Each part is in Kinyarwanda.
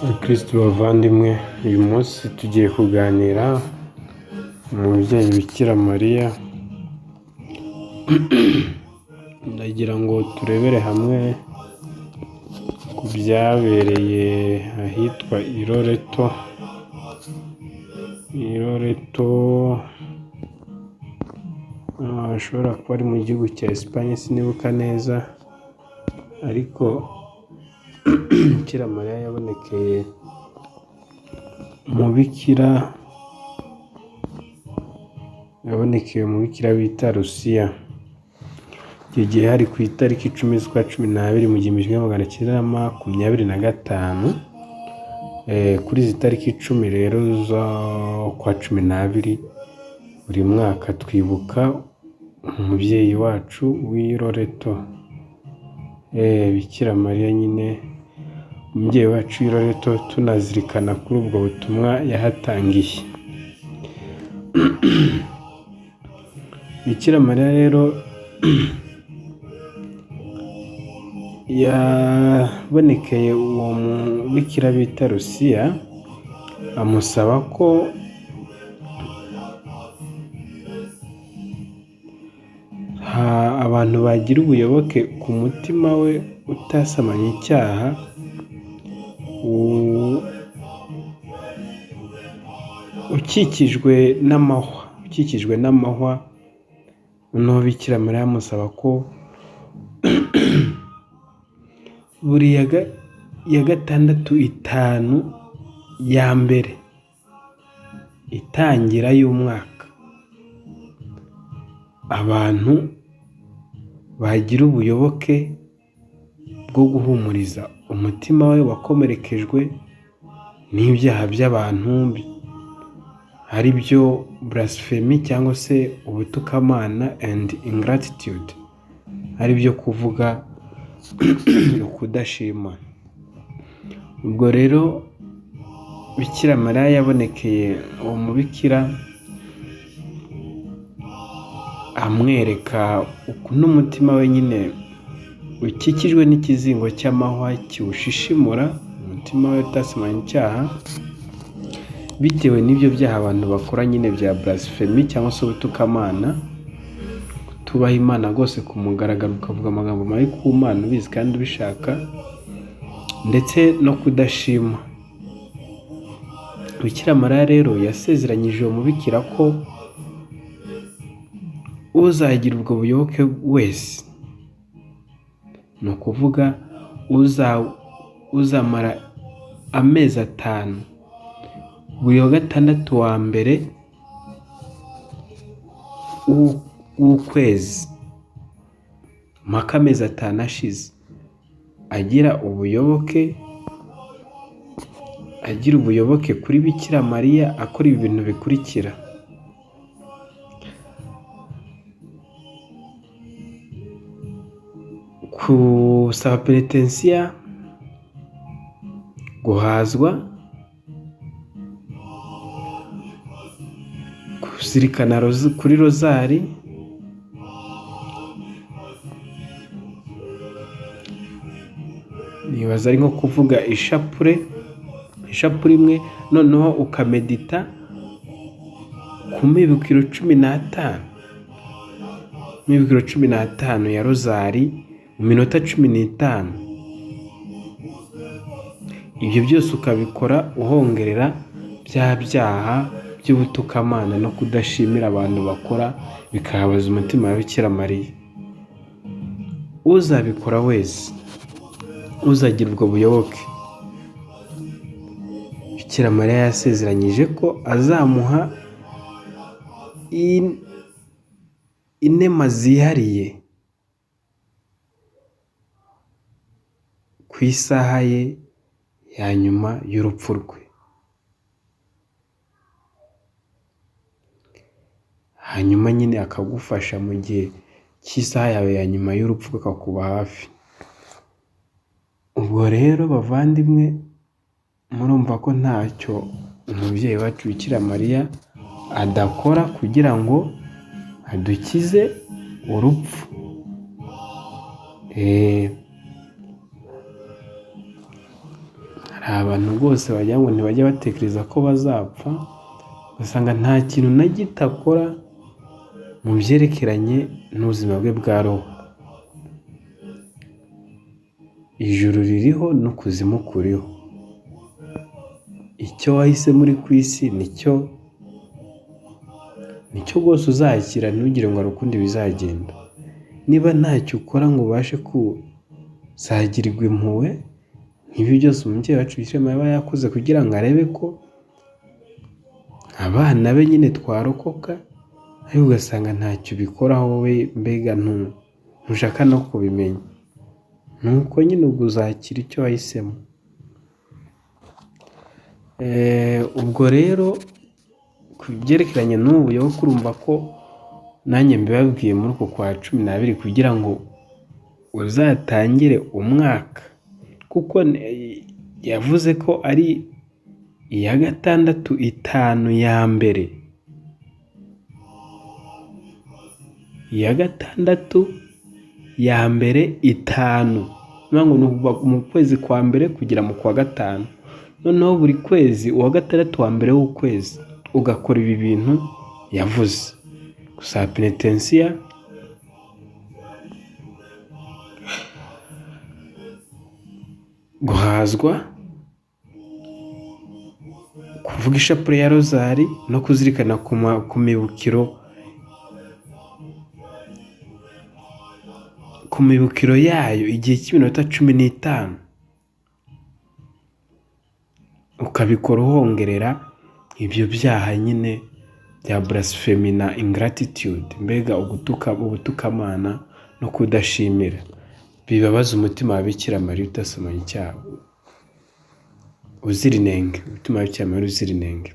Bakristu bavandimwe, uyu munsi tugiye kuganira umubyeyi Bikira Mariya, ndagira ngo turebere hamwe ku byabereye ahitwa i Loreto, i Loreto hashobora kuba ari mu gihugu cya Esipanye sinibuka neza, ariko Bikira Mariya yabonekeye umubikira, yabonekeye umubikira bita Lusiya. Icyo gihe hari ku itariki 10 z'ukwa 12 mu 1925, kuri izi tariki 10 rero z'ukwa 12 buri mwaka twibuka umubyeyi wacu w'i Loreto, Bikira Mariya nyine umubyeyi wacu w'i Loreto, tunazirikana kuri ubwo butumwa yahatangiye. Bikira Mariya rero yabonekeye uwo mubikira bita Lusiya, amusaba ko abantu bagira ubuyoboke ku mutima we utasamanye icyaha, ukikijwe n'amahwa, ukikijwe n'amahwa, noneho Bikira Mariya amusaba ko buri ya gatandatu itanu ya mbere itangira y'umwaka, abantu bagira ubuyoboke bwo guhumuriza umutima we wakomerekejwe n'ibyaha by'abantu, ari byo blasphemy cyangwa se ubutukamana and ingratitude, ari byo kuvuga ukudashima. Ubwo rero Bikira Mariya yabonekeye uwo mubikira amwereka ukuntu umutima we nyine ukikijwe n'ikizingo cy'amahwa kiwushishimura, umutima we utasamanye icyaha, bitewe n'ibyo byaha abantu bakora nyine bya blasphemy cyangwa se ubutukamana, kutubaha Imana rwose ku mugaragaro, ukavuga amagambo mabi ku Mana ubizi kandi ubishaka, ndetse no kudashima. Bikira Mariya rero yasezeranyije uwo mubikira ko uzagira ubwo buyoboke wese, ni ukuvuga uzamara amezi 5 buri wa gatandatu wa mbere w'ukwezi mpaka amezi 5 ashize, agira ubuyoboke, agira ubuyoboke kuri Bikira Mariya, akora ibi bintu bikurikira: gusaba penetensiya, guhazwa, kuzirikana kuri rozari, nibaza ari nko kuvuga ishapure, ishapure imwe, noneho ukamedita ku mibukiro 15, imibukiro 15 ya rozari mu minota 15. Ibyo byose ukabikora uhongerera bya byaha by'ubutukamana no kudashimira abantu bakora, bikababaza umutima wa Bikira Mariya. Uzabikora wese, uzagira ubwo buyoboke, Bikira Mariya yasezeranyije ko azamuha inema zihariye ku isaha ye ya nyuma y'urupfu rwe. Hanyuma nyine akagufasha mu gihe cy'isaha yawe ya nyuma y'urupfu kakakuba hafi. Ubwo rero bavandimwe, murumva ko ntacyo umubyeyi wacu Bikira Mariya adakora kugira ngo adukize urupfu. Hari abantu rwose wagira ngo ntibajya batekereza ko bazapfa, ugasanga nta kintu na gito akora mu byerekeranye n'ubuzima bwe bwa roho. Ijuru ririho n'ukuzimu kuriho. Icyo wahisemo uri ku isi nicyo rwose uzakira, ntugire ngo hari ukundi bizagenda. Niba ntacyo ukora ngo ubashe kuzagirirwa impuhwe, nk'ibi byose umubyeyi wacu Bikira Mariya aba yakoze kugira ngo arebe ko abana be nyine twarokoka, ariko ugasanga ntacyo ubikoraho wowe, mbega ntushaka no kubimenya. Nuko nyine ubwo uzakira icyo wahisemo. Ubwo rero ku byerekeranye n'ubu buyoboke, urumva ko nanjye mbibabwiye muri uku kwa 12 kugira ngo uzatangire umwaka, kuko yavuze ko ari iya gatandatu itanu ya mbere, iya gatandatu ya mbere itanu, ni ukuva mu kwezi kwa mbere kugera mu kwa gatanu, noneho buri kwezi uwa gatandatu wa mbere w'ukwezi ugakora ibi bintu yavuze: gusaba penetensiya, guhazwa, kuvuga ishapule ya rozari no kuzirikana ku mibukiro yayo igihe cy'iminota 15, ukabikora uhongerera ibyo byaha nyine bya blasphemy na ingratitude, mbega ubutukamana no kudashimira, bibabaza umutima wa Bikira Mariya utasomanye icyaha uzira inenge, umutima wa Bikira Mariya uzira inenge.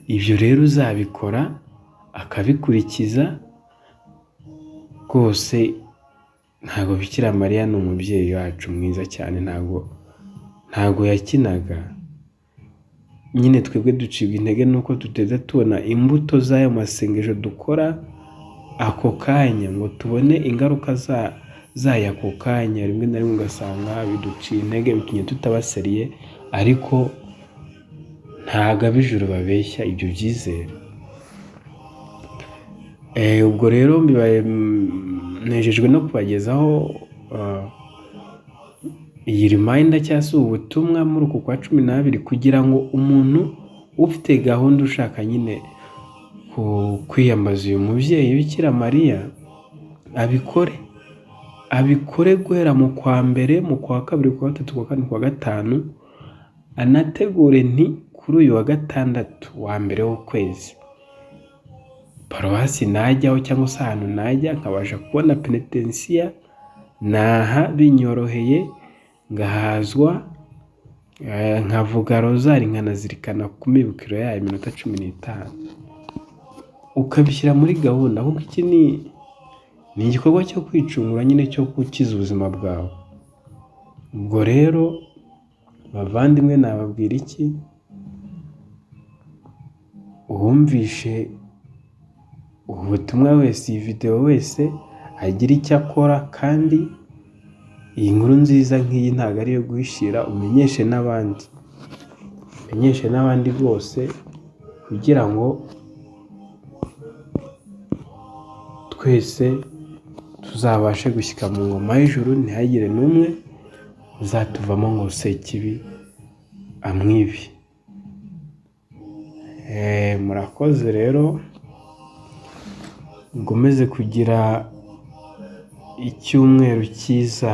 Ibyo rero uzabikora akabikurikiza rwose, ntabwo Bikira Mariya ni umubyeyi wacu mwiza cyane, ntabwo yakinaga. Nyine twebwe ducibwa intege nuko tuteza tubona imbuto z'ayo masengesho dukora ako kanya ngo tubone ingaruka zayo ako kanya, rimwe na rimwe ugasanga biduciye intege, bitumye tutabaseriye, ariko ntabwo ab'ijuru babeshya, ibyo byizere. Ubwo rero nejejwe no kubagezaho iyi reminder cyangwa se ubu butumwa muri uku kwa 12, kugira ngo umuntu ufite gahunda ushaka nyine kwiyambaza uyu mubyeyi Bikira Mariya abikore guhera mu kwa mbere, mu kwa kabiri, kwa gatatu, kwa kane, kwa gatanu, anategure nti kuri uyu wa gatandatu wa mbere w'ukwezi paruwasi najyaho cyangwa se ahantu najya nkabasha kubona penetensiya, naha binyoroheye ngahazwa, nkavuga rozari, nkanazirikana ku mibukiro yayo iminota 15, ukabishyira muri gahunda, kuko iki ni igikorwa cyo kwicungura nyine, cyo gukiza ubuzima bwawe. Ubwo rero bavandimwe, nababwira iki? Uwumvishe ubu butumwa wese, iyi videwo wese, agira icyo akora, kandi iyi nkuru nziza nk'iyi ntabwo ari iyo guhishira, umenyeshe n'abandi, umenyeshe n'abandi rwose, kugira ngo twese tuzabashe gushyika mu ngoma y'ijuru, ntihagire n'umwe uzatuvamo ngo Sekibi amwibe. Murakoze rero, mukomeze kugira icyumweru cyiza.